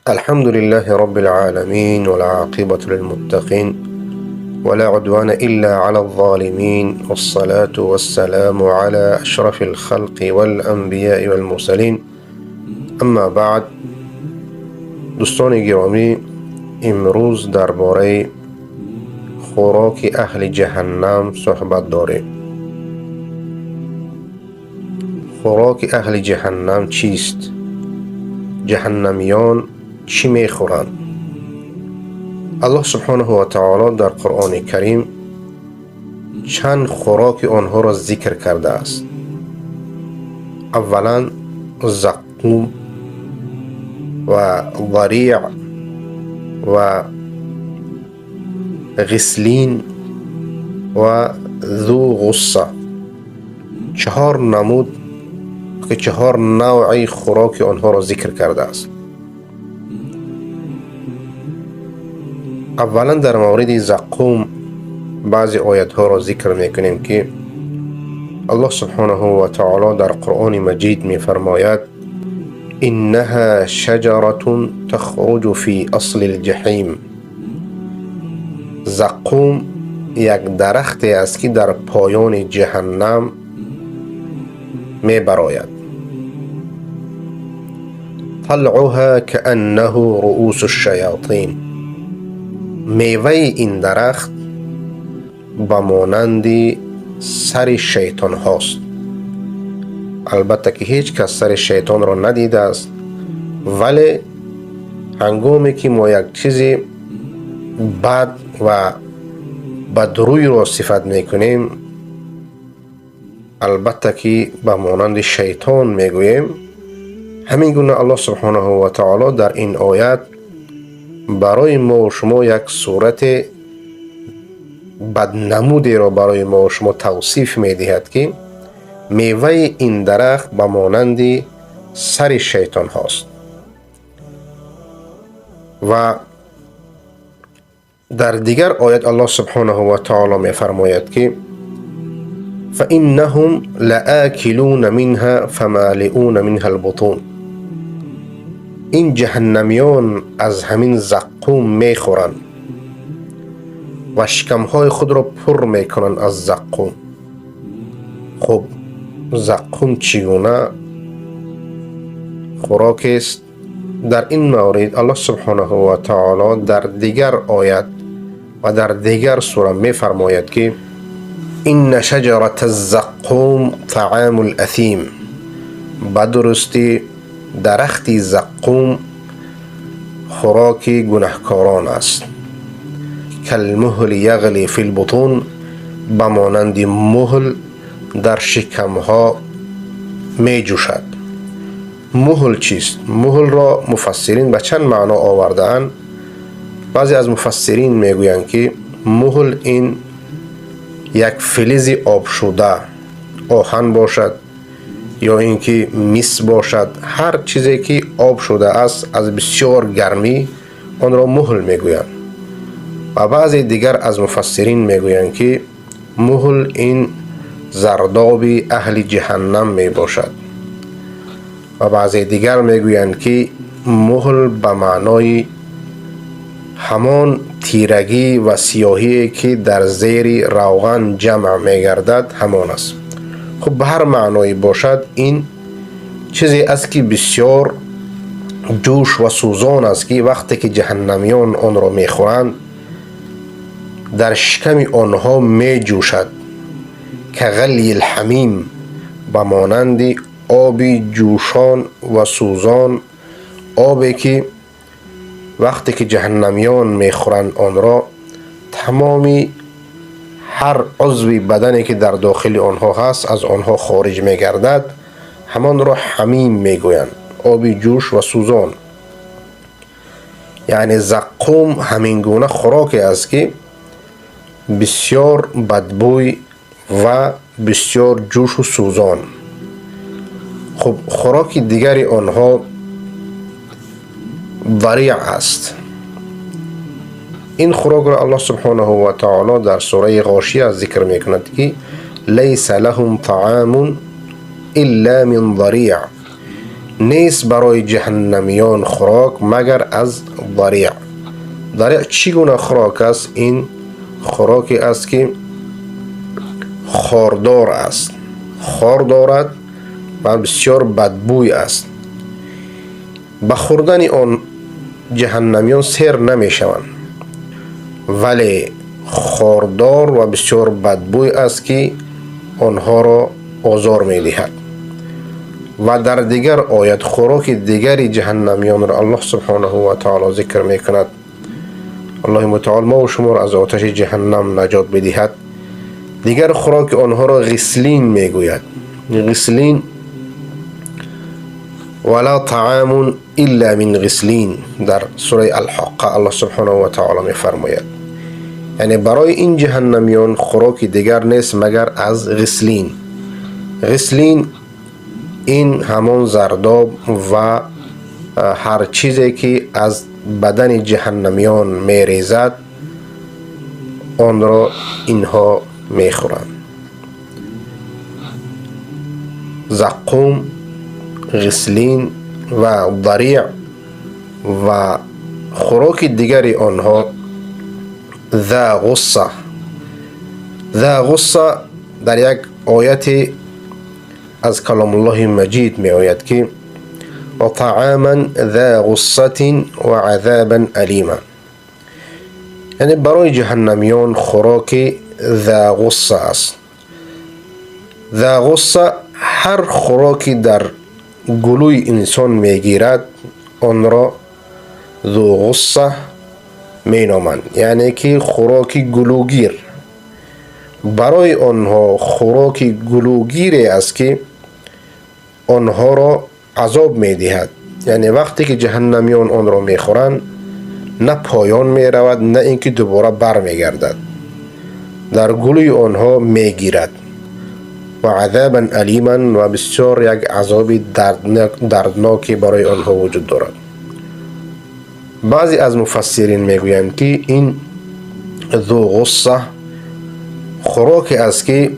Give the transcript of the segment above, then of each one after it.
الحمد لله رب العالمين، والعاقبة للمتقين، ولا عدوان إلا على الظالمين، والصلاة والسلام على أشرف الخلق والأنبياء والمرسلين. اما بعد، دوستان گرامی، امروز درباره خوراک اهل جهنم صحبت داریم. خوراک اهل جهنم چیست؟ جهنمیان چی میخورند؟ الله سبحانه و تعالی در قرآن کریم چند خوراک آنها را ذکر کرده است. اولا زقوم و ضریع و غسلین و ذو غصه، چهار نمود که چهار نوع خوراک آنها را ذکر کرده است. اولا در مورد زقوم بعضی آیت ها را ذکر میکنیم که الله سبحانه و تعالی در قرآن مجید میفرماید: انها شجرة تخرج فی اصل الجحیم. زقوم یک درخت است که در پایان جهنم میبراید. طلعها كأنه رؤوس الشیاطین. میوه این درخت به مانند سر شیطان هاست. البته که هیچ کس سر شیطان را ندیده است، ولی هنگامی که ما یک چیزی بد و بدروی را صفت میکنیم، البته که به مانند شیطان میگوییم. همین گونه الله سبحانه و تعالی در این آیت برای ما و شما یک صورت بدنمودی را برای ما و شما توصیف میدهد که میوه این درخت به مانند سر شیطان هاست. و در دیگر آیت الله سبحانه و تعالی میفرماید که فإنهم لآکلون منها فمالئون منها البطون. این جهنمیان از همین زقوم میخورند و شکمهای خود را پر میکنند از زقوم. خب زقوم چگونه خوراک است؟ در این مورد الله سبحانه و تعالی در دیگر آیت و در دیگر سوره میفرماید که این شجرة الزقوم طعام الاثیم. بدرستی درخت زقوم خوراک گناهکاران است. کالمهل یغلی فی البطون، به مانند مهل در شکمها می جوشد. مهل چیست؟ مهل را مفسرین به چند معنا آورده‌اند. بعضی از مفسرین میگویند که مهل این یک فلز آب شده، آهن باشد یا اینکه مس باشد، هر چیزی که آب شده است از بسیار گرمی آن را مهل میگویند. و بعضی دیگر از مفسرین میگویند که مهل این زرداب اهل جهنم می باشد. و بعضی دیگر میگویند که مهل به معنای همان تیرگی و سیاهی که در زیر روغن جمع میگردد همان است. خب به هر معنایی باشد، این چیزی است که بسیار جوش و سوزان است که وقتی که جهنمیان آن را میخورند در شکم آنها میجوشد، که غلی الحمیم، به مانند آب جوشان و سوزان، آبی که وقتی که جهنمیان میخورند آن را، تمامی هر عضوی بدنی که در داخل آنها هست از آنها خارج میگردد، همان را حمیم میگویند، آب جوش و سوزان. یعنی زقوم همین گونه خوراکی است که بسیار بدبوی و بسیار جوش و سوزان. خب خوراک دیگری آنها ضریع است. این خوراک را الله سبحانه و تعالی در سوره غاشیه ذکر میکند که لیس لهم طعام الا من ضریع. نیست برای جهنمیان خوراک مگر از ضریع. ضریع چگونه خوراک است؟ این خوراکی است که خاردار است، خار دارد و بسیار بدبوی است. به خوردن آن جهنمیان سیر نمی شوند، ولی خاردار و بسیار بدبوی است که آنها را آزار می دهد. و در دیگر آیت خوراک دیگری جهنمیان را الله سبحانه و تعالی ذکر می کند. الله متعال ما و شما را از آتش جهنم نجات بدهد. دیگر خوراک آنها را غسلین می گوید. غسلین ولا طعام الا من غسلین در سوره الحاقه الله سبحانه و تعالی می فرماید. یعنی برای این جهنمیان خوراک دیگر نیست مگر از غسلین. غسلین این همان زرداب و هر چیزی که از بدن جهنمیان می ریزد آن را اینها می خورند. زقوم، غسلین و ضریع و خوراک دیگری آنها ذا غصه. ذا غصه در یک آیت از کلام الله مجید می آید که و طعاما ذا غصة و عذابا الیما، یعنی برای جهنمیان خوراک ذا غصه است. ذا غصه هر خوراکی در گلوی انسان میگیرد آن را ذو غصه می نامند، یعنی که خوراک گلوگیر. برای آنها خوراک گلوگیری است که آنها را عذاب می دهد. یعنی وقتی که جهنمیان آن را می خورند نه پایان می رود نه اینکه دوباره بر می گردد، در گلوی آنها می گیرد. و عذابا الیما، و بسیار یک عذاب دردناکی برای آنها وجود دارد. بعضی از مفسرین میگویند که این ذو غصه خوراکی است که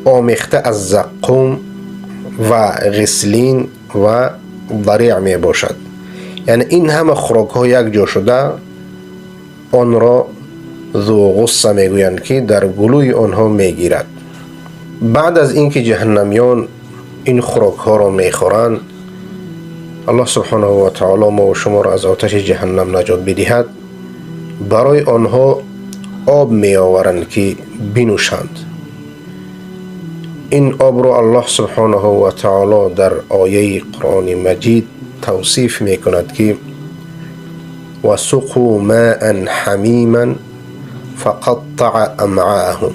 آمیخته از زقوم و غسلین و ضریع می باشد. یعنی این همه خوراک ها یک جا شده آن را ذو غصه میگویند که در گلوی آنها میگیرد. بعد از اینکه جهنمیان این خوراک ها را میخورند، الله سبحانه و تعالی ما و شما را از آتش جهنم نجات بدهد، برای آنها آب می آورند که بنوشند. این آب را الله سبحانه و تعالی در آیه قرآن مجید توصیف می کند که و سقوا ماء حمیما فقطع امعاءهم.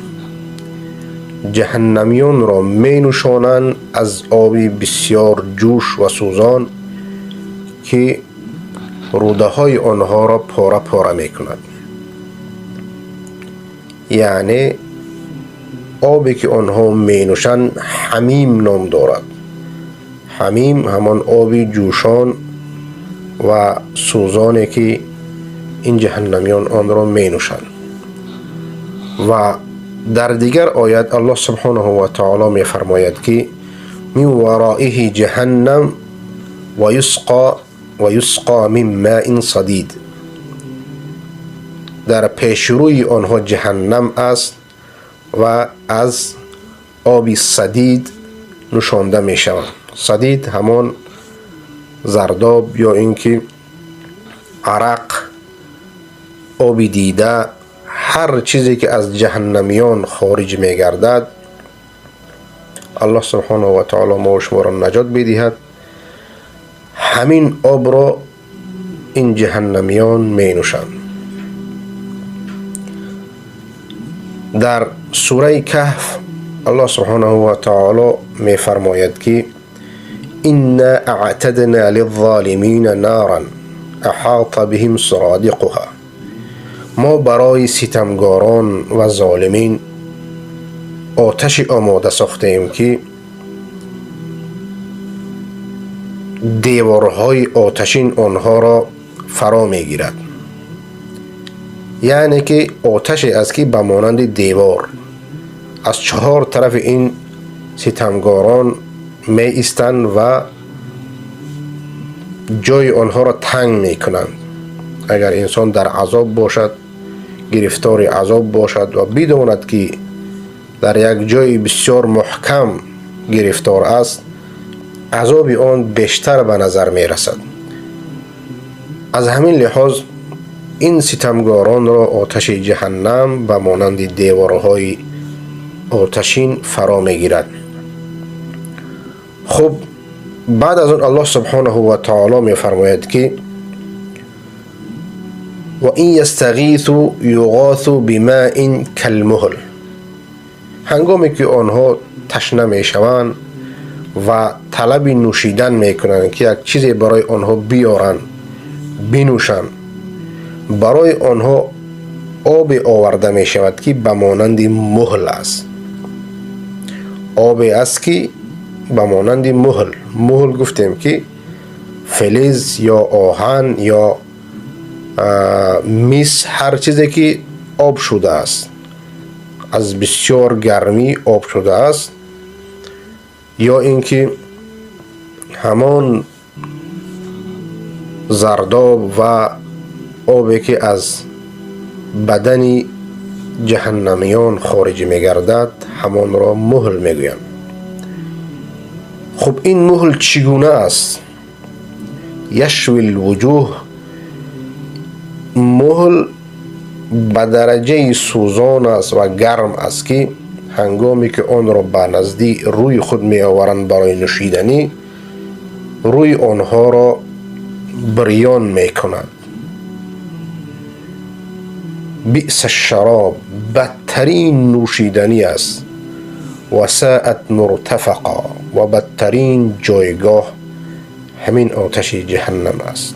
جهنمیان را می نوشانند از آبی بسیار جوش و سوزان که روده های آنها را پاره پاره می کند. یعنی آبی که آنها می نوشند حمیم نام دارد. حمیم همان آبی جوشان و سوزانی که این جهنمیان آن را می نوشند. و در دیگر آیت الله سبحانه و تعالی می فرماید که من ورائه جهنم و یسقى من ماء صدید. در پیشروی آنها جهنم است و از آب صدید نوشانده می شوند. صدید همان زرداب یا اینکه عرق، آب دیده، هر چیزی که از جهنمیان خارج می گردد الله سبحانه و تعالی ما و شما را نجات بدهد. همین آب را این جهنمیان می نوشند. در سوره کهف الله سبحانه و تعالی می فرماید که إنا اعتدنا للظالمین نارا احاط بهم سرادقها. ما برای ستمگاران و ظالمین آتش آماده ساخته ایم که دیوارهای آتشین آنها را فرا میگیرد. یعنی که آتشی است که به مانند دیوار از چهار طرف این ستمگاران می ایستند و جای آنها را تنگ میکنند. اگر انسان در عذاب باشد، گرفتار عذاب باشد و بداند که در یک جای بسیار محکم گرفتار است، عذاب آن بیشتر به نظر می رسد. از همین لحاظ این ستمگاران را آتش جهنم به مانند دیوارهای آتشین فرا می گیرد. خب بعد از آن الله سبحانه و تعالی می فرماید که و این یستغیثوا یغاثوا بماء کالمهل. هنگامی که آنها تشنه می شوند و طلب نوشیدن می کنند که یک چیزی برای آنها بیارند بنوشند، برای آنها آب آورده می شود که به مانند مهل است. آب است که به مانند مهل. مهل گفتیم که فلز یا آهن یا میس، هر چیزی که آب شده است، از بسیار گرمی آب شده است، یا اینکه همان زرداب و آبی که از بدن جهنمیان خارج میگردد همان را مهل میگویند. خب این مهل چگونه است؟ یشوی الوجوه. مهل به درجه سوزان است و گرم است که هنگامی که آن را به نزدیک روی خود می آورند برای نوشیدنی، روی آنها را بریان می کند. بئس الشراب، بدترین نوشیدنی است. و ساعت مرتفقا، و بدترین جایگاه همین آتش جهنم است.